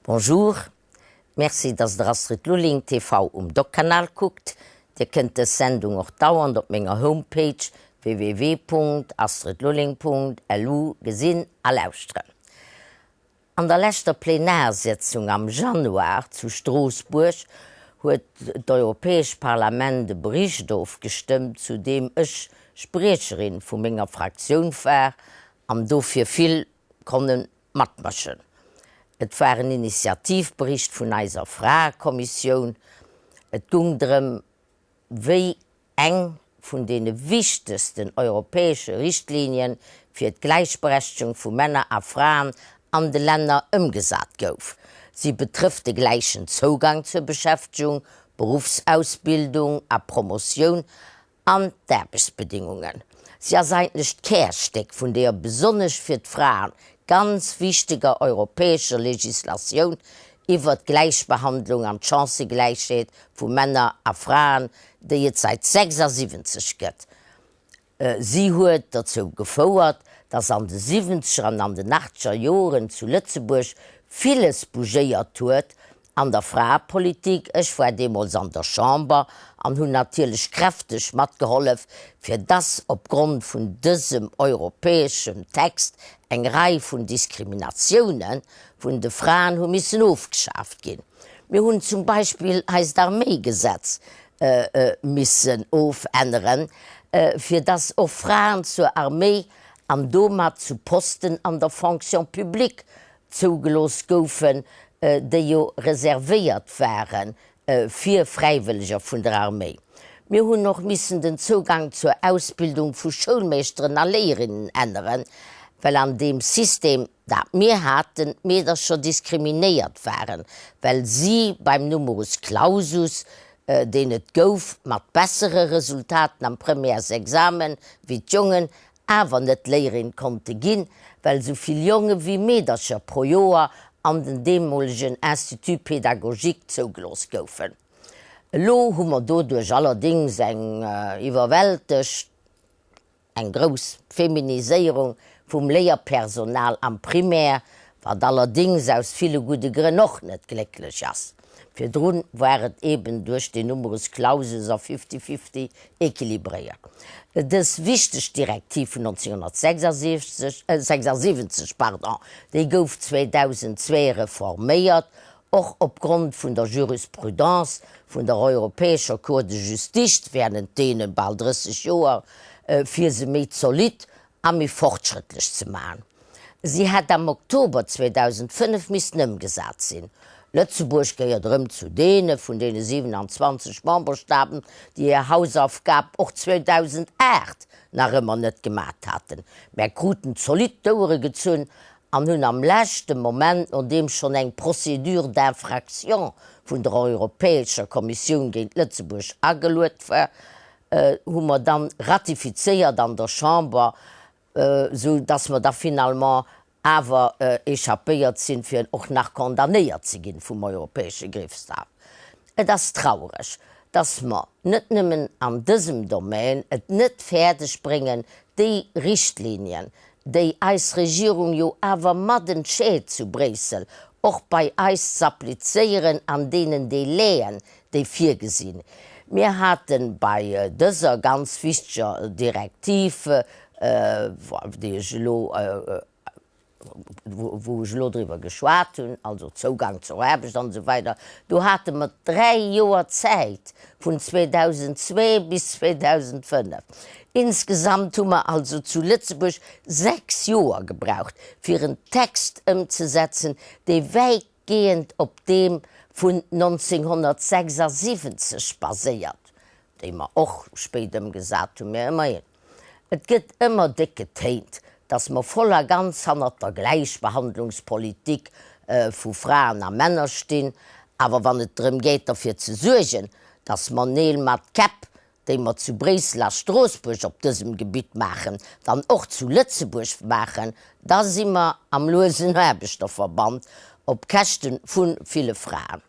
Bonjour, Merci dass der Astrid Lulling TV um Doc-Kanal kuckt. Dir kënnt dës Sendung och dauernd op menger Homepage www.astridlulling.lu gesinn a lauschteren. An der leschter Plenarsitzung am Januar zu Stroossbuerg huet d'Europäescht Parlament e Bericht ofgestëmmt, zu deem ech Spriecherin vu menger Fraktioun war an dofir vill konne matmëschen. Et war en Initiativbericht vun eiser Fraekommissioun. Et gung drëm, wéi eng vun deene wichtegsten europäesche Richtlinien fir d'Gläichberechtegung vu Männer a Fraen an de Länner ëmgesat gouf. Si betrëfft de gläichen Zougang zur Beschäftegung, Beruffsausbildung a Promotioun an d'Aarbechtsbedingungen. Si ass eigentlech d'Kärstéck vun deeër besonnesch fir d'Fraen ganz wichteger europäescher Legislatioun iwwert d'Gläichbehandlung an d'Chancëgläichheet vu Männer a Fraen, déi et säit 76 gëtt. Si huet dozou gefouert, dass an de siwwenzeger an an den achtzeger Joren zu Lëtzebuerg villes bougéiert huet an der Fraepolitik. Ech war deemools an der Chamber an hunn natierlech kräfteg matgehollef, fir dass opgrond vun dësem europäeschem Text eng Rei vun Diskriminatiounen vun de Fraen hu missen ofgeschaaft ginn. Mir hunn zum Beispill eist Arméigesetz missen ofänneren, fir dass och Fraen zur Arméi an domat zu Posten an der Fonction publique zougelooss goufen, déi jo reservéiert ware fir Fräiwëlleger vun der Arméi. Mir hunn och missen den Zougang zur Ausbildung vu Schoulmeeschteren a Léierinnen änneren, well an deem System, dat mir haten, d'Meedercher diskriminéiert waren, well si beim Numerus clausus, deen et gouf, mat bessere Resultaten am Premièresexamen wéi d'Jongen, awer net Léierin konnte ginn, well esou vill Jonge wéi Meedercher pro Joer an den deemolegen Institut pédagogique zougelooss goufen. Elo hu mer doduerch allerdéngs eng iwwerwältegt, eng grouss Feminiséierung vum Léierpersonal am Primaire, wat allerdéngs aus ville gudde Grënn och net glécklech ass. Virdrun war et eben duerch den Numerus clausus a fifty-fifty équilibréiert. Dës wichteg Direktiv vun 1976, 76, pardon, déi gouf 2002 reforméiert, och opgrond vun der Jurisprudence vun der Europäescher Cour de Justice während deene bal 30 Joer, fir se méi zolidd a méi fortschrëttlech ze maachen. Si hätt am Oktober 2005 missten ëmgesat sinn. Lëtzebuerg gehéiert erëm zu deene vun deene 27 Memberstaaten, déi hir Hausaufgab och 2008 nach ëmmer net gemat haten, mä kruten zolidd d'Ouere gezunn an hunn am leschte Moment, nodeem schonn eng Procédure d'infraction vun der Europäescher Kommissioun géint Lëtzebuerg ageluet war, hu mer dann ratifizéiert an der Chamber, esou dass mer da finalement awer échappéiert sinn, fir och nach condamnéiert ze ginn vum Europäesche Geriichtshaff. Et ass traureg, dass mer net nëmmen an dësem Domän et net fäerdeg bréngen, déi Richtlinien, déi eis Regierung jo awer mat entscheet zu Bréissel, och bei eis z'applizéieren an deenen Délaiën, déi virgesinn. Mir hate bei dëser ganz wichteger Direktiv, déi ech elo, wou ech elo driwwer geschwat hunn, also Zougang zur Aarbecht an esou weider, do hate mer dräi Joer Zäit, vun 2002 bis 2005. Insgesamt hu mer also zu Lëtzebuerg sechs Joer gebraucht, fir en Text ëmzesetzen, dee wäitgehend op deem vun 1976 baséiert, déi mer och spéit ëmgesat hunn, mä ëmmerhin. Et gëtt ëmmer déck getéint, dass mer voll a ganz hannert der Gläichbehandlungspolitik vu Fraen a Männer stinn, awer wann et drëm geet derfir ze suergen, dass mer Neel mat Käpp, déi mer zu Bréissel a Stroossbuerg op dësem Gebitt maachen, dann och zu Lëtzebuerg maachen, da si mer am luesen Aarbechterverband op Käschte vu ville Fraen.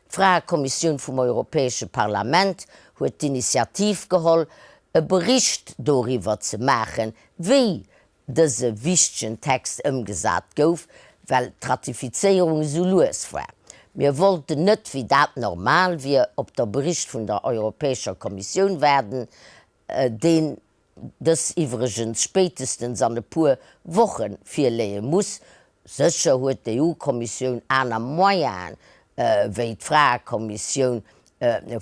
D'Fraekommissioun vum Europäesche Parlament huet d'Initiativ geholl, e Bericht doriwwer ze maachen, wéi dëse wichtegen Text ëmgesat gouf. Well d'Ratifizéierung esou lues war. Mir wollten net, wéi dat normal wier, op der Bericht vun der Europäescher Kommissioun waarden, deen dës iwwregens spéitestens an e puer Woche virleeë muss. Sécher huet d'EU-Kommissioun aner Moyenen wéi d'Fraekommissioun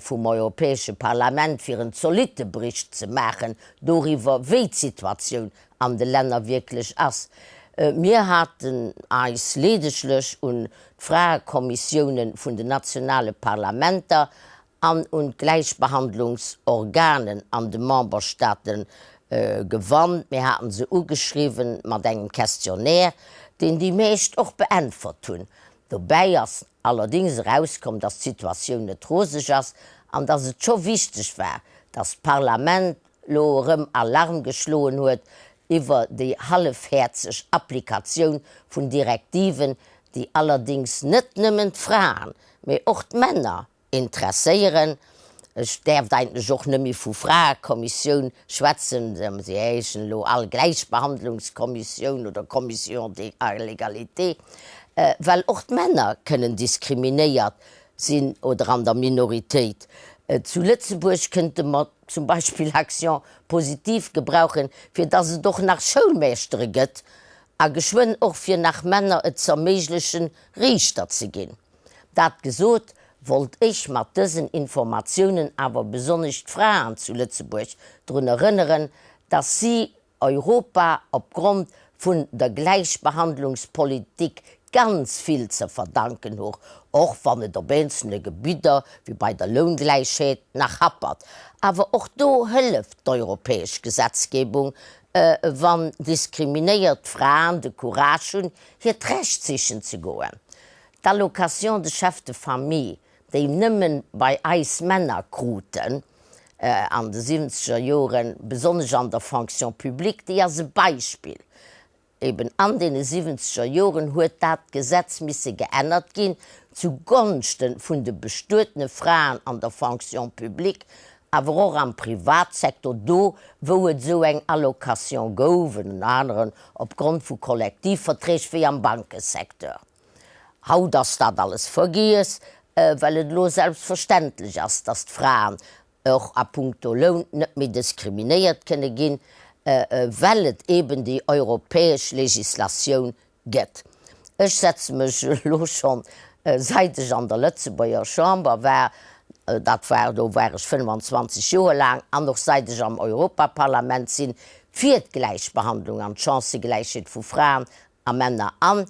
vum Europäesche Parlament, fir en zolitte Bericht ze maachen doriwwer, wéi d'Situatioun an de Länner wierklech ass. Mir haten eis leedeglech un d'Fraekommissiounen vun den nationale Parlamenter an un d'Gläichbehandlungsorganen an de Memberstaate gewannt. Mir haten se ugeschriwwen mat engem Questionnaire, deen déi meescht och beäntwert hunn. Dobäi ass allerdéngs erauskomm, dass d'Situatioun net roseg ass an dass et scho wichteg war, dass d'Parlament lo erëm Alarm geschloen huet iwwer déi hallefhäerzeg Applikatioun vun Direktiven, déi allerdéngs net nëmmen d'Fraen, mee och d'Männer Interesséieren. Ech däerft eigentlech och net méi vu Fraekommissioun schwätzen, se heeschen elo all Gläichbehandlungskommissioun oder Commission de l'égalité, well och d'Männer kënnen diskriminéiert sinn oder an der Minoritéit. Zu Lëtzebuerg kënnte mer zum Beispill Action positive gebrauchen, fir datt et och nach Schoulmeeschtere gëtt a geschwënn och fir nach Männer et z'erméiglechen, Riichter ze ginn. Dat gesot, wollt ech mat dësen Informatiounen awer besonnesch d'Fraen zu Lëtzebuerg drun erënneren, dass si Europa opgrond vun der Gläichbehandlungspolitik ganz vill ze verdanken hu, och wann et op eenzelne Gebidder, wéi bei der Loungläichheet, nach happert. Awer och do hëlleft d'europäesch Gesetzgebung, wann diskriminéiert Fraen de Courage hunn, hiert Recht sichen ze goen. D'Allocation de chef de famille, déi nëmmen bei eis Männer kruten an de siwwenzeger Joren, besonnesch an der Fonction publique, déi ass e Beispill. Eben an deene siwwenzeger Joren huet dat Gesetz misse geännert ginn zu Gonschte vun de bestuetene Fraen an der Fonction publique, awer och am Privatsektor, do wou et esou eng Allocation gouf, ënner aneren opgrond vu Kollektivverträg wéi am Bankesecteur. Haut ass dat alles vergiess, well et elo selbstverständlech ass, dass d'Fraen och a puncto Loun net méi diskriminéiert kënne ginn, well et eben déi europäesch Législatioun gëtt. Ech setze mech elo schonn, seit ech an der Lëtzebuerger Chamber war, dat war, do war ech 25 Joer laang, an och seit ech am Europaparlament sinn, fir d'Gläichbehandlung an d'Chancëgläichheet vu Fraen a Männer an.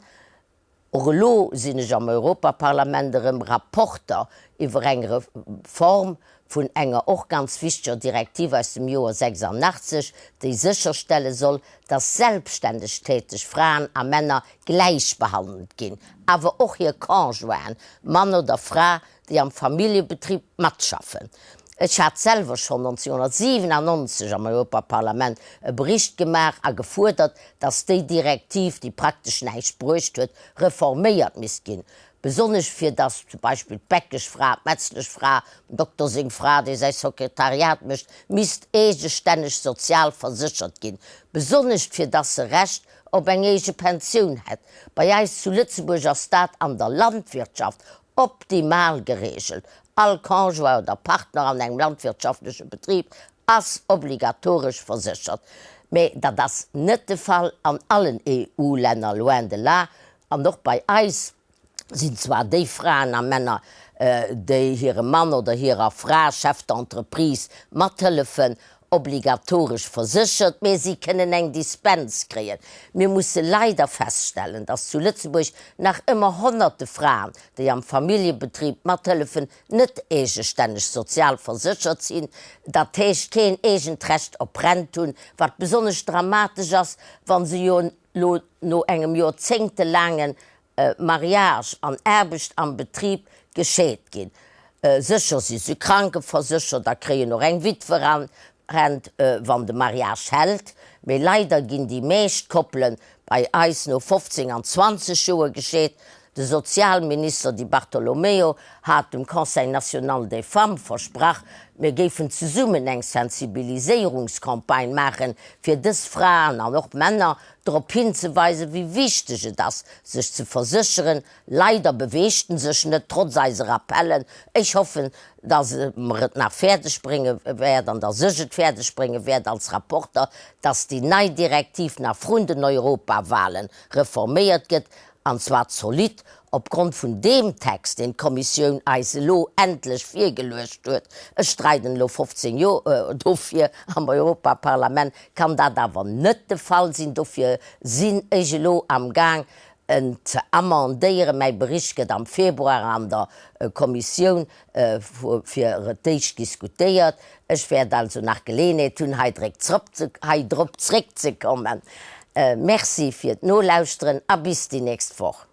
Och elo sinn ech am Europaparlament erëm Rapporter iwwer eng Reform vun enger och ganz wichteger Direktiv aus dem Joer 86, déi sécherstelle soll, dass selbststänneg täteg Fraen a Männer gläich behandelt ginn, awer och hir Conjointen, Mann oder Fra, déi am Familljebetrib matschaffen. Ech hat selwer schonn 1997 am Europaparlament e Bericht gemaach a gefuerdert, dass déi Direktiv, déi praktesch näischt bruecht huet, reforméiert misst ginn, besonnesch fir dass zum Beispill d'Bäckeschfra, d'Metzleschfra, dem Dokter seng Fra, dee säi Sekretariat mécht, misst eegestänneg sozial verséchert ginn, besonnesch fir dass se Recht op eng eege Pensioun hätt. Bei eis zu Lëtzebuerg ass dat an der Landwirtschaft Optimal gereegelt, All Conjoint oder Partner an engem landwirtschaftleche Betrib ass obligatoresch verséchert. Mee dat ass net de Fall an allen EU-Länner, loin de là. An och bei eis sinn zwar déi Fraen a Männer, déi hirem Mann oder hirer Fra, Chef d'entreprise, mathëllefen, obligatoresch verséchert, mee si kënnen eng Dispens kréien. Mir musse leider feststellen, dass zu Lëtzebuerg nach ëmmer honnerte Fraen, déi am Familljebetrib mathëllefen, net eegestänneg sozial verséchert sinn, dat heescht keen eegent Recht op Rent hunn, wat besonnesch dramatesch ass, wa se jo elo no engem joerzéngtelaange Mariage an Aarbecht am Betrib gescheet ginn. Sécher si se krankeverséchert a kréien och eng Witwerent, wann de Mariage hält, mee leider ginn déi meescht Koppele bei eis no 15 an 20 Joer gescheet. De Sozialminister Di Bartolomeo hat dem Conseil national des femmes versprach, mir géifen zesummen eng Sensibiliséierungscampagne maachen, fir dës Fraen an och Männer drop hinzeweisen, wéi wichteg et ass, sech ze versécheren. Leider beweegt en sech net, trotz eiser Appellen. Ech hoffen, dass mer et nach fäerdeg brénge wäert an dass ech et fäerdeg brénge wäert als Rapporter, dass déi nei Direktiv nach vrun den Europawahlen reforméiert gëtt, an zwar zolidd, opgrond vun deem Text, deen d'Kommissioun eis elo endlech virgeluecht huet. Ech streiden elo 15 Joer dofir am Europaparlament, kann dat awer net de Fall sinn. Dofir sinn ech elo amgaang, en ze amendéieren. Mäi Bericht gëtt am Februar an der Kommissioun fir d'éischt diskutéiert. Ech wäert also nach Geleeënheet hunn, hei drop zréckzekommen. Merci fir d'Nolauschteren a bis déi nächst Woch.